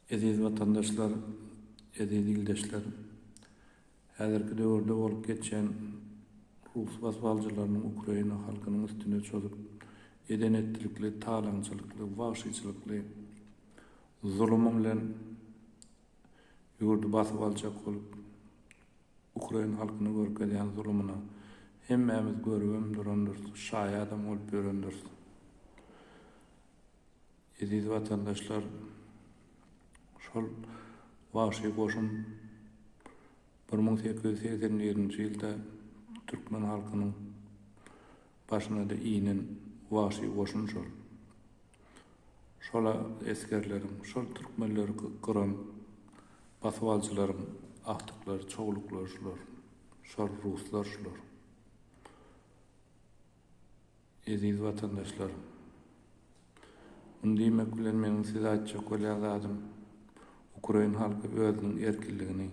Eziz watandaşlar, eziz ildeşler! Häzirki döwürde bolup geçýän rus basybalyjylarynyň Ukraina halkynyň üstüne çozup, eden-etdilikli, talaňçylykly, wagşyçylykly zulumy bilen ýurdy basyp aljak bolup, ukrain halkyna görkezýän zulumyna hemmämiz görübem durandyrys, şaýadam bolup ýörendiris. Eziz watandaşlar, şol wagşy goşun 1881-nji ýylda türkmen halkynyň başyna-da inen wagşy goşun şol. Şol esgerleriň, şol türkmenleri gyran basybalyjylaryň agtyklary, çowluklary şular. Şol ruslar şular. Eziz watandaşlar! Muny diýmek bilen meniň size aýtjak bolýan zadym, ukrain halky özüniň erkinligini,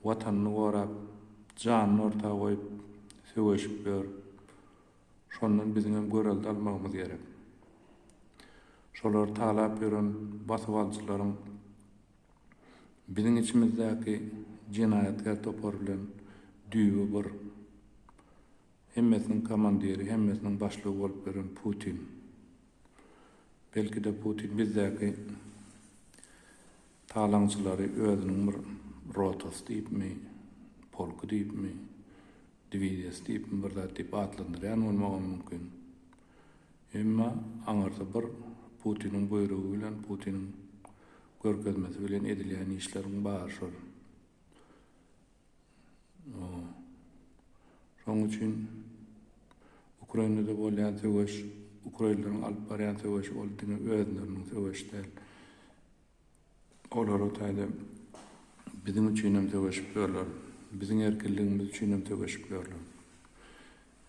Watanyny gorap, janyny orta goýup söweşip ýör. Şondan biziňem görelde almagymyz gerek. Şolary talap ýören basybalyjylaryň biziň içimizdäki jenaýatkär topar bilen düýbi bir. Hemmesiniň komandiri, hemmesiniň başlygy bolup ýören Putin. Belki-de Putin bizdäki talaňçylary özüniň bir rotasy diýipmi, polky diýipmi, diwiziýasy diýipmi bir zat diýip atlandyrýan bolmagam mümkin. Emma aňyrsy bir Putiniň buýrugy bilen, Putiniň görkezmesi bilen edilýän işleriň bary şol. Şonuň üçin Ukrainada bolýan söweş, ukrainleriň alyp barýan söweşi ol diňe özleriniň söweşi däl. Olar o taýda biziň üçin hem söweşip ýörler. Biziň erkinligimiz üçin hem söweşip ýörler.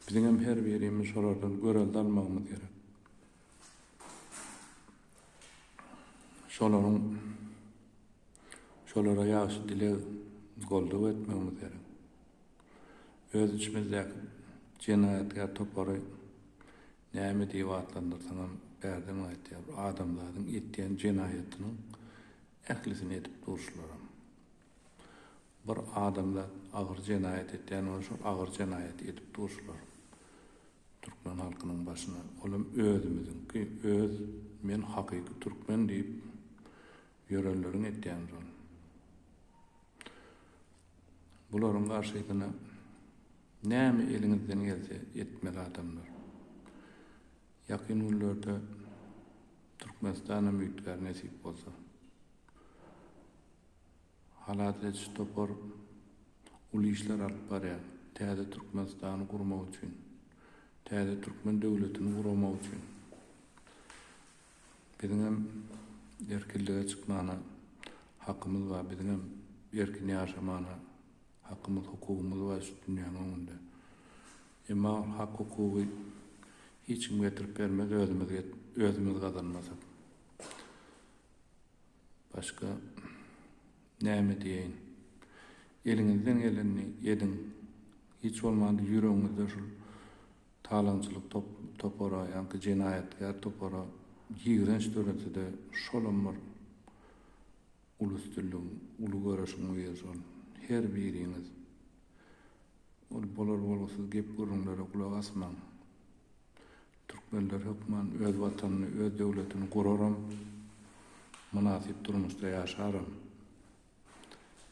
Biziň hem her birimiz şolardan görelde almagymyz gerek. Şolaryň Şolara ýagşy dileg, goldaw etmegimiz gerek. Öz içimizdäki jenaýatkär topary näme diýip atlandyrsaňam bärden gaýtýar. Bir adamzadyň etýän jenaýatynyň ählisini edip dur şularam. Bir adamzat agyr jenaýat etýän bolsa şol agyr jenaýaty edip dur şular. Türkmen halkynyň başyna. Olam özümiziňki, öz men hakyky türkmen diýip ýörenleriň etýäni şol. Bularyň garşysyna näme eliňizden gelse etmeli adamlar. Ýakyn günlerde Türkmenistanam üýtgär nesip bolsa. Halas ediş topar uly işler alyp barýar. Täze Türkmenistany gurmak üçin. Täze türkmen döwletini guramak üçin. Biziňem erkinlige çykmana hakymyz bar, biziňem erkin ýaşamana hakymyz, hukugymyz bar şu dünýäň öňünde. Emma ol hak-hukugy hiç kim getirip bermez, özümiz özümiz gazanmasak. Başga näme diýeýin. Eliňizden gelenini ediň. Hiç bolmanda ýüregiňizde şul Talaňçylyk topara, ýaňky jenaýatkär topara ýigrenç döretse-de, şolam bir uly üstünligiň, uly göreşiň biri şol. Her biriňiz ol bolar-bolgusyz gep-gürrüňlere gulak asmaň. Türkmenler hökman öz Watanyny, öz döwletini guraram, mynasyp durmuşda ýaşaram.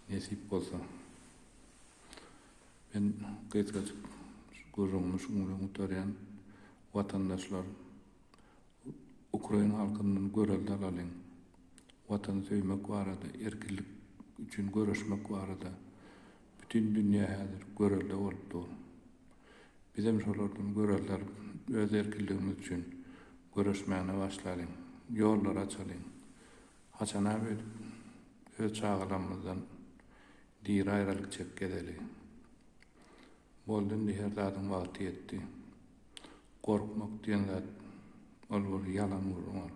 Nesip bolsa. Men gysgajyk gürrüňimi şunuň bilen gutarýan. Watandaşlar, ukrain halkyndan görelde alalyň. Watany söýmek barada, erkinlik üçin göreşmek barada bütin dünýä häzir görelde bolup dur. Bizem şolardan görelde alyp, öz erkinligimiz üçin göreşmäne başlalyň. Ýollary açalyň. Haçana beýdip öz çagalarymyzdan diri aýralyk çek gezeli. Boldy indi her zadyň wagty ýetdi. Gorkmak diýen zat ol bir ýalan gürrüň ol.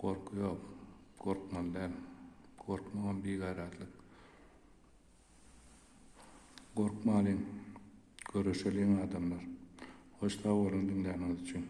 Gorky ýok. Gorkmaly däl. Gorkmagam bigaýratlyk. Gorkmalyň. Göreşeliň adamlar. Hoş sag boluň diňläniňiz üçin.